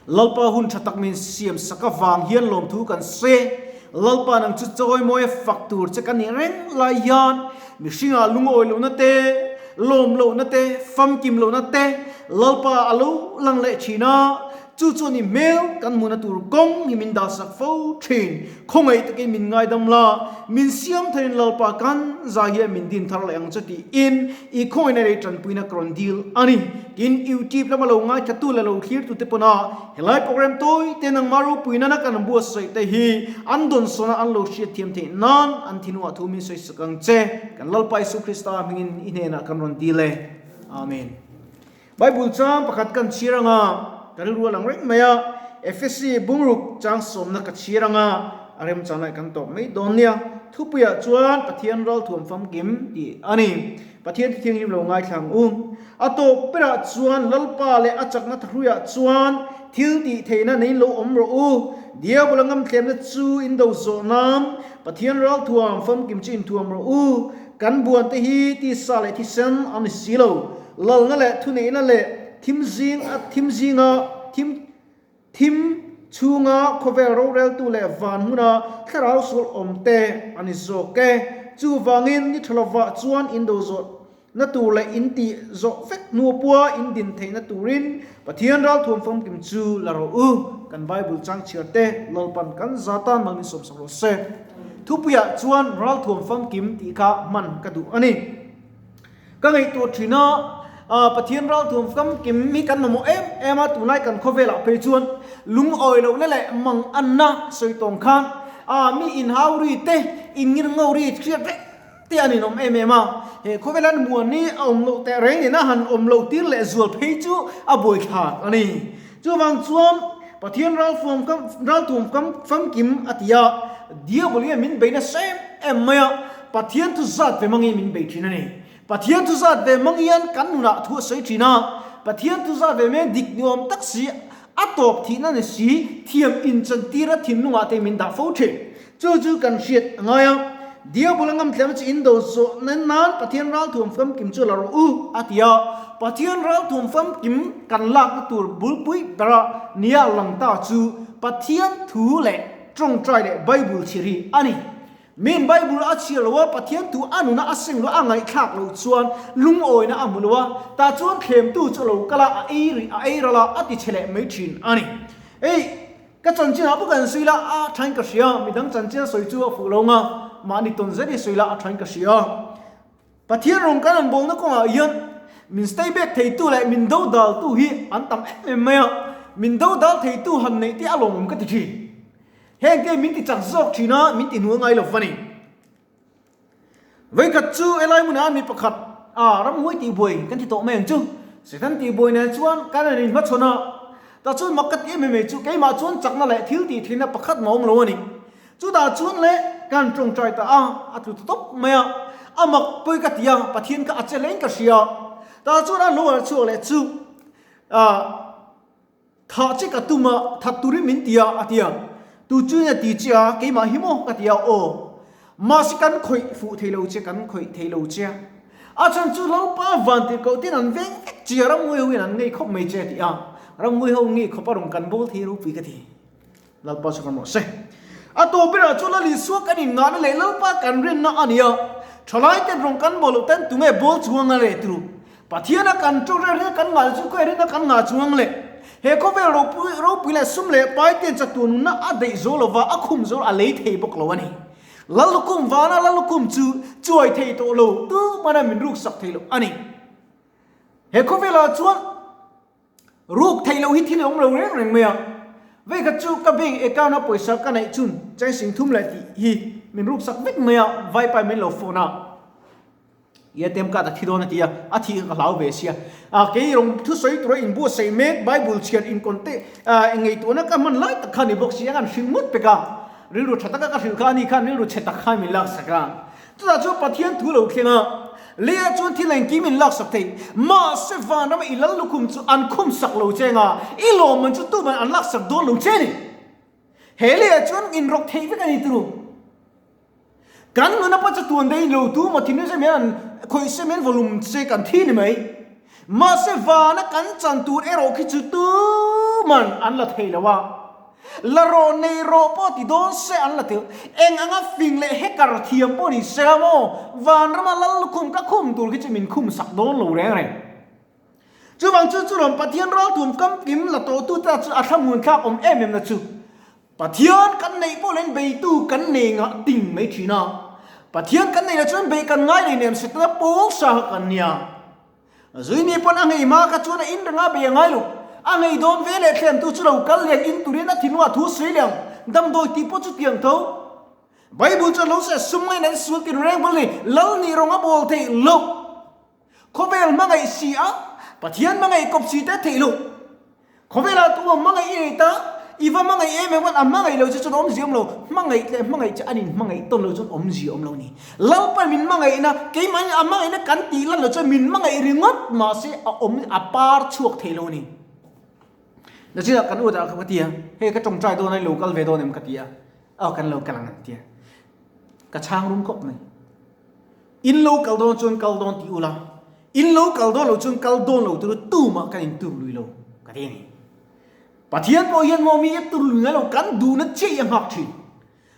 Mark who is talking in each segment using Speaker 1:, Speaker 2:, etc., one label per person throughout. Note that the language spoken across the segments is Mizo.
Speaker 1: Lalpa hun tha tak min siam sak avang hian lawmthu kan sawi e. Lalpa nang chu chawimawi a fak tur che ka nih reng lai hian mihringah lungawi lohna te, lawm lohna te, famkim lohna te Lalpa a lo lang leh thin a. Chu chuan i hmel kan hmuhna tur kawng hi min dahsak fo thin. Khawngaih takin min ngaidam la, min siam tharin Lalpa kan zai hian min din thar leh ang che tiin i khawngaihna leh tanpuina ka rawn dil a ni. Tin, YouTube lama lo ngaithatu leh lo thlirtute pawna helai program tawi te nangmah ropui nana kan buatsaih te hi an dawnsawn a an lo hriatthiam theih nan an thinungah thu min sawisak ang che. Kan Lalpa Isu Krista hmingin i hnenah kan rawn dil e. Amen. Bible chang pakhat kan chhir anga ka rilru a lang reng mai a, Efesi bungruk chang sawmna ka chhir anga a remchang lai kan tawp mai dawn nia. Thupuiah chuan Pathian ralthuam famkim tih a ni. Pathian thi thianghlim lo ngaithla ang u. A tawp berah chuan Lalpa leh a chakna thahruiah chuan thil tih theihna nei lo awm rawh u. Diabola ngamthlemna chu in do zawh nan Pathian ralthuam famkim chu inthuam rawh u. Kan buante hi tisa leh thisen a ni si lo. Lalna leh thuneihna leh thim zing a thim zinga thim thim chhunga khawvel roreltu leh van hmuna thlarau sual awmte a ni zawk e. Chuvangin ni tha lovah chuan in do zawh na tur leh in tih zawh vek hnu pua in din theihna turin Pathian ralthuam famkim chu la rawh u. Kan Bible chang chhiar te Lalpan kan za tan mal min sawmsak rawh se. Thupuiah chuan ralthuam famkim tih kha hman ka duh a ni. Ka ngaihtuah thin a, Pathian ralthuam famkim hi kan mamawh em em a, tunlai kan khawvelah phei chuan lungawi lohna leh mang anna sawi tawng khan mi inhau ri te, inngir ngo ri hriat reng te an inawm em em a. He khawvela muan hi a awm loh teh reng nen a han awm loh tir leh zual phei chu a buaithlak a ni. Chuvang chuan Pathian ralthuam famkim a ti a, Diabol hian min bei nasa em em mai a, Pathian thu zat ve mangin min bei thin a ni. Pathian thu zat ve mang hian kan nunah thu a sawi thin a, Pathian thu zat ve mai dik ni awm tak si, a tawp thihna ni si, thiam inchantir a thinlungah te min dah fo thin. Chu chu kan hriat a ngai a, Diabol a ngamthlem chu in do zawh nan nan Pathian ralthuam famkim chu la rawh u, a ti a. Pathian ralthuam famkim kan lakna tur bulpui bera nia lang ta chu Pathian thu leh tawngtai leh Bible chhiar hi a ni. Min Bible a chhiar lo a, Pathian thu a nuna a seng lo a ngaihthlak loh chuan lungawina a hmu lo a, tah chuan thlemtu chu a lo kal a, a ei rih a ei ral a, a ti chhe leh mai thin a ni. Hei. Ka chanchin ah pawh kan sawi la a thain ka hria, midang chanchin a sawi chu a fuh lo nga, mahni tawn zet hi sawi la a thain ka hria. Pathian rawng kan an bawlna kawngah hian min stay back theitu leh min do daltu hi an tam em em mai a, min do dal theitu han neih te a lawmawm ka ti thin. Heng te min ti chak zawk thin a, min ti hnual ngai lo va ni. Vawikhat chu helai hmunah mi pakhat a ramhuai tihbuai kan ti tawh mai ang chu. Satan tihbuai nen chuan kan han inhmachhawn a, tah chuan mak ka ti em em mai chu keimah chuan chakna leh thil tih thilna pakhat mah awm lo a ni. Chutah chuan le kan tawngtai ta a, a tlu ta tawp mai a, a mak pawi ka ti a, Pathian kha a che hlein ka hria. Tah chuan a lo harh chhuak leh chu ah. Thah che ka tum a, that turin min ti a, a ti a. Tu chu nia ti che a, keimah hi maw? ka ti a, aw. Mahse kan khawih fuh thei lo che, kan khawih thei lo che a. A chhan chu Lalpa van tirh koh tin an veng vek che a, ramngawi ho hian an ngei khawp mai che a ti a. Ramngawi ho ngei khawp a rawn kan bawl thei ropui ka ti. Lalpa chu kan rawh se. A tawp berah chuan Lal Isua kan inngahna leh Lalpa kan rinna a ni a. Thalai ten rawn kan bawl loh ten tunge bawl chuang a leh turu. Pathiana kan tawng reng reng kan ngah chu khawi rinna kan ngah chuang le. He khawvel ropui ropui leh sum leh pai ten chatuan nunna a daih zo lova a khum zo a lei thei bawk lo a ni. Lallukhum vana Lallukhum chu chuai thei tawh lo tu mana min ruksak thei lo a ni. He khawvelah chuan Ruk theih loh hi thil awm lo reng reng mai a, veikhat chu ka bank account a pawisa ka neih chun cheng 30 leh tih hi min ruk sak vek mai a, vaipai min lo phone a, i ATM card a thi dawn a ti a, a thih kha ka hlau ve sia, a kei rawng thusawi tura inbuatsaih mek Bible chhiar inkawnte ngaihtuahna ka hman lai tak kha ni bawk si a, kan hrilh ngawt pek a, rilru tha taka ka hrilh kha ani khan rilru chhe tak khan min laksak a. Chutah chuan Pathian thu lo thleng a, leiah chuan thil engkim in laksak thei. Mahse vanrama i lal lukhum chu an khum sak lo che anga, i lawmman chu tuman an laksak dawn lo che ni. He leiah chuan inrawk theih vek a ni turu. Kan nuna pa chatuan daih lo tu maw thinrim se men an khawih se men vawlum che kan thi ni mai. Mahse vana kan chan tur erawh khi chu tu man an la thei lo a. La rawh nei rawh pawh ti dawn se an la tel. Eng anga fing leh hacker thiam pawh ni se la maw? Vanrama lal lukhum ka khum tur khi chu min khum sak dawn lo reng reng. Chuvang chu chu lawm Pathian ralthuam kam kim la tawh tu ta chu a thlamuan thlak awm em em na chu. Pathian kan neih pawh len beitu kan nei ngah ting mai thin a. Pathian kan neih lah chuan bei kan ngai nei nem Setana pawl sa kha kan nia. Zuimi pawn a ngei hma kha chuan a in reng a bei a ngai lo. A ngei dawn ve leh thlen tu chu lo kal lian in turin a thinlungah thu sawi liang damdawi tih pawh chu tiang tho. Bible chuan lo se sum ngaiin an sual tin reng bawlh ni lal nih rawng a bawl theih loh. Khawvel hmangaih si a, Pathian hmangaih kawp si te theih loh. Khawvelah tu a hmangaih i nei ta, i va hmangaih em em khan a hmangaih lo che chuan awmzia awm lo, hmangaih leh hmangaih che an inhmangaih tawn lo chuan awmzia awm lo ni. Lalpa min hmangaihna, keimahni a hmangaihna kan tih lan lo chuan min hmangaih ringawt mahse a awm a par chhuak thei lo ni. Nachinah kan udah kha ka ti a, hei ka tawngtai dawn a, i lo kal ve dawn em ka ti a, aw kan lo kal ang an ti a, ka chhang rum khawp mai. In lo kal dawn chuan kal dawn tih ula, in lo kal dawn lo chuan kal dawn lo tur tumah kan intur lui lo ka ti a ni. Pathian pawh hian maw mi a tur lui ngai lo, kan duhna chiah i a nghak thin.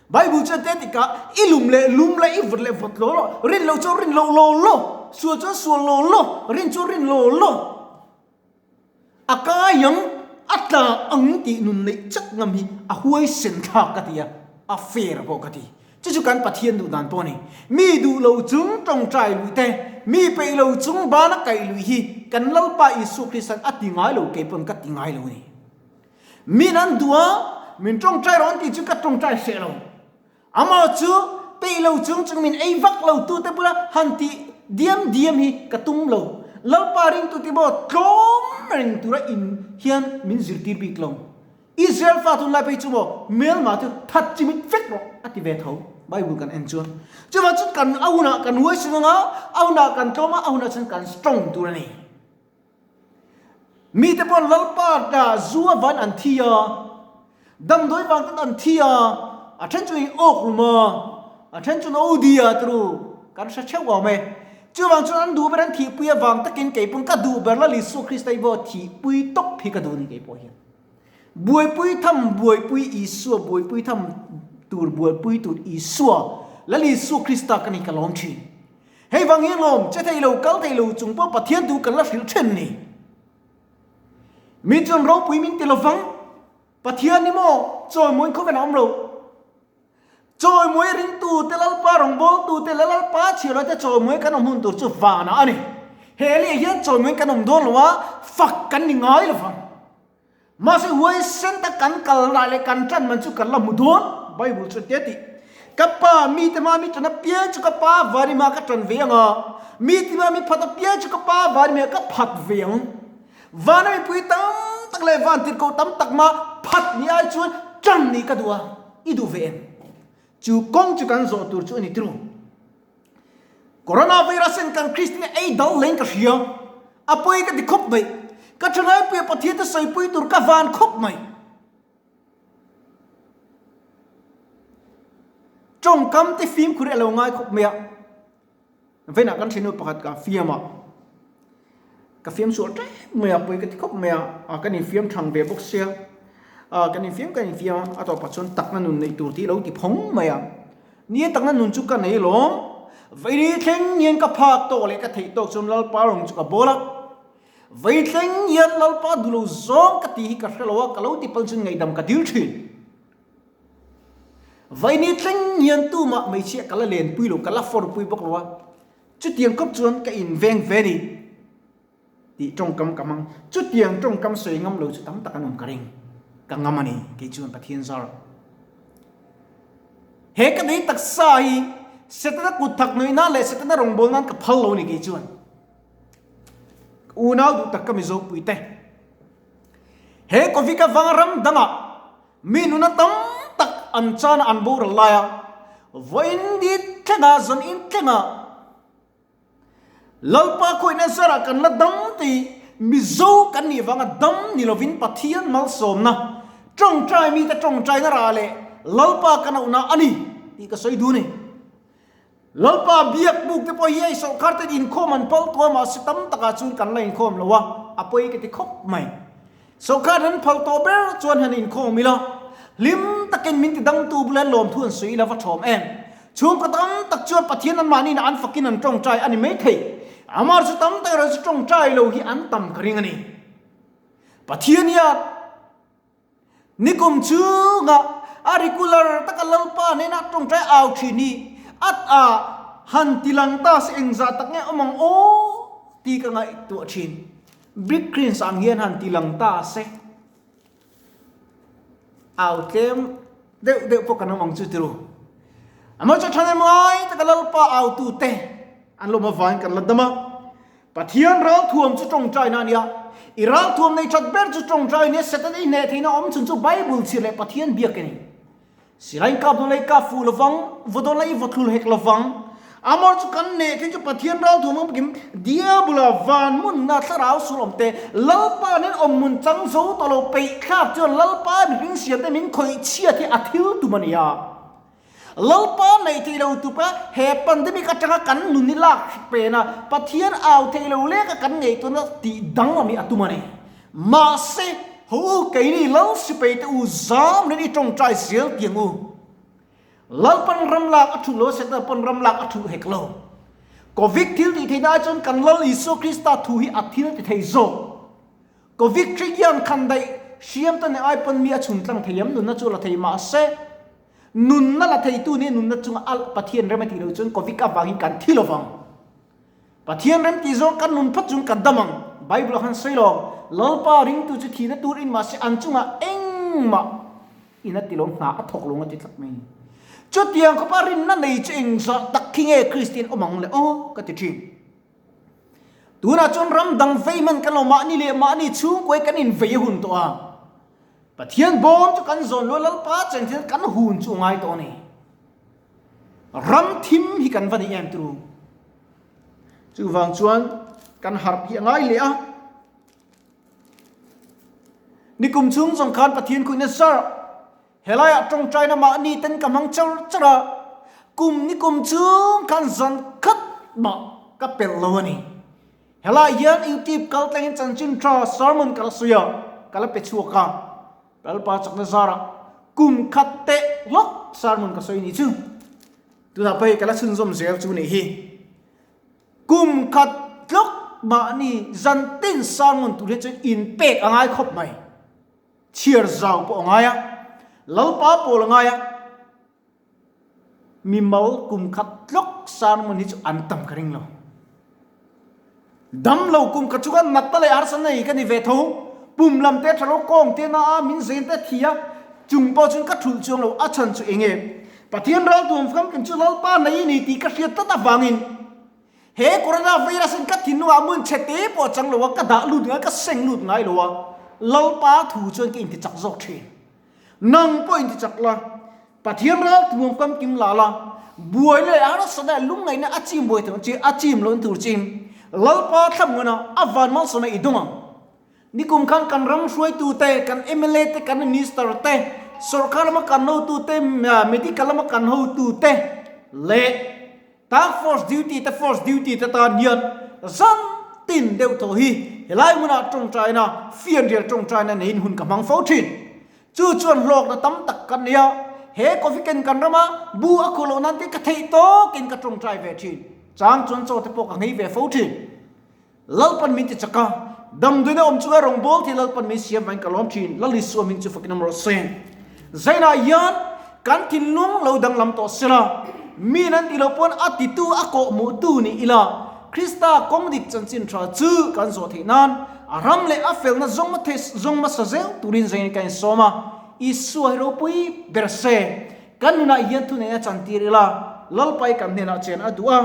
Speaker 1: Bible chuan te tikah i lum leh lum la, i vawt leh vawt law law, rin lo chuan rin loh law law, sual chuan sual law law, rin chuan rin law law. A kai ang, a tla ang tih nun neih chak ngam hi a huaisen thlak ka ti a, a fair pawh ka ti. Chu chu kan Pathian duh dan pawh a ni. Mi duh lo chung tawngtai luih te, mi peih lo chung bana kaih luih hi kan Lalpa Isua Krista'n a ti ngai lo, kei pawn ka ti ngai lo a ni. Min an duh a, min tawngtai rawh an tih chu ka tawngtai hreh lo. Amah chu peih lo chung chung min ei vak lo tute bula han tih diam diam hi ka tum lo. Lalpa ringtu te pawh tlawm reng tura in hian min zirtir bik lo. Israel fa tunlai phei chu maw hmelma chu that chimit vek rawh a ti ve tho Bible kan en chuan. Chuvang chuan kan a hunah kan huaisen anga, a hunah kan tlawm a, a hunah chuan kan strong tur a ni. Mite pawh Lalpa ta zu a van an thi a, damdawi vang ten an thi a, a then chu in awk rum a, a then chu no dia turu kan hre theuh awm e. Chuvang chuan an duh ber an thihpui avang takin kei pawn ka duh ber Lal Isua Krista hi pawh thihpui tawp hi ka duh a ni kei pawh hian. Buaipui tham buaipui Isua buaipui tham tur buaipui tur Isua Lal Isua Krista ka ni ka lawm thin. Hei vang hi lawm che thei lo, kal thei lo chung pawh Pathian thu kan la hrilh then ni. Mi chuan ropui min ti lovang, Pathian hi maw chawimawiin khawvel a awm lo. Chawimawi ringtu te Lalpa rawngbawltu te leh Lalpa chhiarlo te chawimawi kan awm hun tur chu vanah a ni. He leh hian chawimawiin kan awm dawn lo a, fak kan ni ngai lovang. Mahse huaisen tak kan kal lah leh kan tan man chu kan la hmu dawn, Bible chuan tia tih. Ka pa, mite hma mi tan apiang chu ka pa vari hma ka tan ve ang a, mite hma mi phat apiang chu ka pa vari hma ka phat ve ang. Vana mipui tam tak leh van tirhkoh tam tak hma phat ni ai chuan tan nih ka duh a, i duh ve em? Chu kawng chu kan zawh tur chu a ni tiro. Coronavirus in kan Kristian ei dal leng ka hria, a pawi ka ti khawp mai. Ka thalaipuia Pathian te sawipui tur ka van khawp mai. Tawngkam te fimkhur a lo ngai khawp mai a. Vawiinah kan thinu pakhat ka fiam a, ka fiam sual tep mai a, pawi ka ti khawp mai a, a kan infiam thang ve bawk sia, a kan infiam kan infiam a, a tawpah chuan takna nun neih tur tih a lo ti phawng mai a. Nia takna nun chu ka nei lawm, vaini thleng hian ka phak tawk leh ka theih tawk chuan Lalpa rawng chu ka bawl a, vai thleng hian Lalpa duh lo zawng ka tih hi ka hre lo a, ka lo ti pal chuan ngaihdam ka dil thin. Vaini thleng hian tumah hmeichhia ka la lenpui lo, ka la fawrpui bawk lo a, chutiang khawp chuan ka inveng ve ni tih tawngkam ka hmang. Chutiang tawngkam sawi ngam lo chu tam tak an awm ka ring, ka ngam a ni kei chuan Pathian zar. He ka nei taksa hi Setana kut thak nuih nan leh Setana rawngbâwl nan ka phal lo a ni kei chuan. Ka unau duh tak ka Mizo puite. He Covid avanga ram dangah Mi nuna tam tak an chana an boral lai a, vawiin ni thlengah zan in thlengah Lalpa khawihna zarah kan la dam tih Mizo kan nih vanga dam ni lovin Pathian malsawmna tawngtai mite tawngtaina rah leh Lalpa kan auhna a ni tih ka sawi dun a ni. Lalpa biak buk te pawh hi hei sawrkar ten inkhawm an pal tawh a mahse tam takah chuan kan la inkhawm lo a, a pawi ka ti khawp mai. Sawrkar an phal tawh ber chuan han inkhawm ila, hlim takin min ti dangtu bula lawmthu an sawi ila va thawm em? Chhungkaw tam tak chuan Pathian anmahniin an fakin an tawngtai a ni maithei. Amah chu tam tak erawh chu tawngtai lo hi an tam ka ring a ni. Pathian hian nikum chhunga a regular taka Lalpa hnena tawngtai au thin hi a a han ti lang ta se engzah tak nge awm ang aw tih ka ngaihtuah thin. Big Greens ang hian han ti lang ta se au tlem deuh deuh pawh kan awm ang chu tiru. Amah chu thanem ngai taka Lalpa au tu te an lawm avangin kan la dam a. Pathian ralthuam chu tawngtaina a nia. I ralthuam nei that ber chu tawngtai nia Satan i hneh theihna awm chhun chu Bible chhir leh Pathian biak a ni. Silain kap dawn lai kap fuh lovang, vaw dawn lai i vaw thlul hek lovang. Amor chu kan neh theih chu Pathian ralthuam awm kim Diabula van hmunna thlarau sul awm te Lalpa nen awm hmun chang zo tawh lo peih thlak chuan Lalpa mihring siam te min khawih chhiat hi a thil tum a nia. Lalpa neih theih lo tupa he pandemic atanga kan nun hi lak pen a, Pathian au theih lo lek a kan ngaihtuahna tih danglam hi a tum a ni. Mahse, ho u keini Lal sipai te u zam nen i tawngtai zel tiang u. Lalpan ram lak a thuh lo a, Setana pawn ram lak a thuh hek lo. Covid thil tih theihna ai chuan kan Lal Isua Krista thu hi a thil ti thei zawk. Covid hri hian khan daih hriam te nen ai pawn mi a chhun tlang thei em nunna chu la thei mahse, nunna la theitu nih nunna chunga a Pathian rem a tih loh chuan Covid avangin kan thi lovang. Pathian rem tih zawng kan nun phawt chung kan dam ang. Bible ah khan sawi lo, Lalpa ringtu chu thihna tur in mahse an chungah engmah in a ti lo, hna a thawk lo ang a ti tlat mai. Chutiang khawpa rinna nei chu engzah tak khi nge Kristian awm ang le aw ka ti thin. Tunah chuan ram dang vei hman kan lo mahni leh mahni chhungkuai kan invei a hun tawh a. Pathian bawm chu kan zawn luah Lalpa chen thil kan hun chu a ngai tawh a ni. Ram thim hi kan va ni em turu. Chuvang chuan kan harh hi a ngai leh a. Nikum chhung zawng khan Pathian khuihna zar helaiah tawngtaina mahni ten ka hmang char char a. Kum nikum chhung khan zan khat mah ka pelh lo a ni. Helai hian YouTube kal tlangin chanchin tha sermon ka la sawi a, ka la pe chhuak a. Lalpa chakna zarah kum khat teh hlawk sermon ka sawi ni chu. Tunah pawh hei ka la chhunzawm zel chu nih hi. Kum khat tlawk mahni zan tin sermon tur hian chuan inpek a ngai khawp mai. Chhiar zau pawh a ngai a, Lalpa pawl a ngai a. Mimal kum khat tlawk sermon hi chu an tam ka ring lo. Dam lo kum khat chu ka natna leh harsa nei ka ni ve tho. Pum lam te tha lo kawng te na a min zen te thi a chung pawh chuan ka thulh chuang lo a chhan chu eng nge Pathian ral tuam famkim chu Lalpa nei a ni tih ka hriat tlat avangin he corona virus in ka thinlungah hmun chhe te pawh a chang lo a ka dah lut ngai ka seng lut ngai lo a Lalpa thu chuan ka intichak zawk thin. Nang pawh intichak la. Pathian ral tuam famkim la la, buai leh harsa leh lungngaihna a chim buai thei ang chi, a chim loh tur chin Lalpa thlamuana a van malsawmna i dawng ang. Nikum khan kan ram hruaitu te, kan mla te, kan minister te, sorkar lama kan hotu te, medical lama kan hotu te leh task force duty te, force duty te tan hian zan tin deuh tawh hi helai hmunah tawngtaina, fianrial tawngtaina neiin hun ka hmang fo thin. Chu chuan hlawkna tam tak kan nei a, he coffee ken kan rama bu a khuh loh nan te ka theih tawkin ka tawngtai ve thin. Chang chuan chaw te pawh ka nghei ve fo thin. Lalpan min ti chak a, damdawiina awm chunga rawngbâwl thei Lalpan min siam vangin ka lawm thin. Lal Isua hming chu fakin awm rawh se. Zainah hian kan thinlung lo danglam tawh sela, mi nan tih loh pawn a titu a kawhhmuhtu ni ila, Krista kawng dik chanchin tha chu kan zawh theih nan a ram leh a felna zawng thei zawng hmasa zel turin zengin ka insawm a, Isua hi ropui ber se. Kan nunah hian thuneihna chantir ila, Lalpai kan hnenah chen a duh a,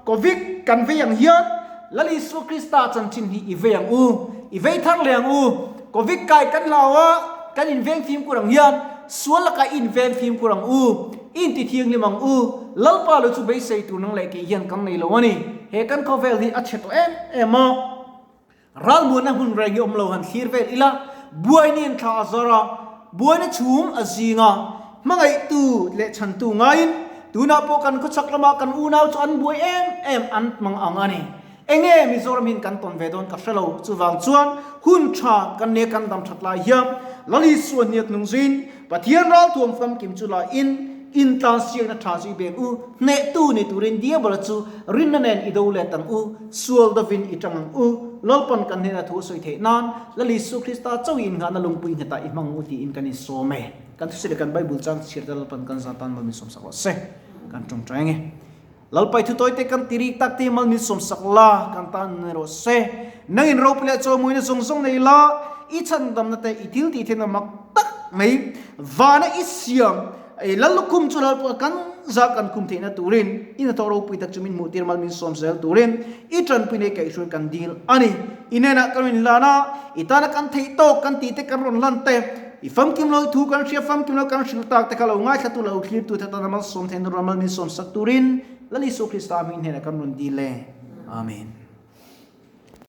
Speaker 1: Covid kan vei ang hian Lal Isua Krista chanchin hi i vei ang u, i vei thar leh ang u. Covid kai kan hlau a, kan inveng fimkhur ang hian sual lakah i inveng fimkhur ang u. I intithianghlim ang u, Lalpa lo chu beisei tur nang leh kei hian kan nei lo a ni. He kan khawvel hi a chhe tawh em em a, ralmuanna hmun reng hi awm lo han thlir vel ila, buaini in thla a zar a, buaina chhum a zing a, hmangaihtu leh chhantu ngaiin tunah pawh kan khawchhak lamah kan unau chu an buai em em an hmang ang a ni. Enge Mizoram hian kan tawn ve dawn ka hre lo. Chuvang chuan hun tha kan nia kan dam that lai hian Lal Isua hniak hnung zuiin Pathian ralthuam famkim chu la in intlan siakna tha chu i beng u. Hnehtu ni turin Diabola chu rinna nen i do let ang u, sual dovin i tang ang u. Lalpan kan hnena thu a sawi theih nan Lal Isu Krista chauh i innghahna lungpui nghetah i hmang ang u tiin kan insawm e. Kan thusawi leh kan Bible chang chhiar te Lalpan kan zan tan mal min sawmsak rawh se. Kan tawngtai ang e. Lalpai thu tawi te kan ti rik tak te mal min sawmsak la, kan tan ni rawh se. Nangin ropui leh chawmuina zawng zawng nei la, i chhandamna te i thil tih theihna mak tak mai vana i siam ei lal lukhum chu Lalpa kan za kan khum theihna turin i hnathawh ropui tak chu min hmuh tir mal min sawm zel turin i tanpui nei kaihhruai kan dil a ni. I hnenah kan rawn hlan a, i tana kan theih tawk kan tih te kan rawn hlan te, I famkim lo thu kan hria famkim lo kan hrilh tak te kha lo ngaithla tu lo thlir tu te tana malsawm theihna rual mal min sawmsak turin Lal Isu Krista hming hnenah kan rawn dil e. Amen.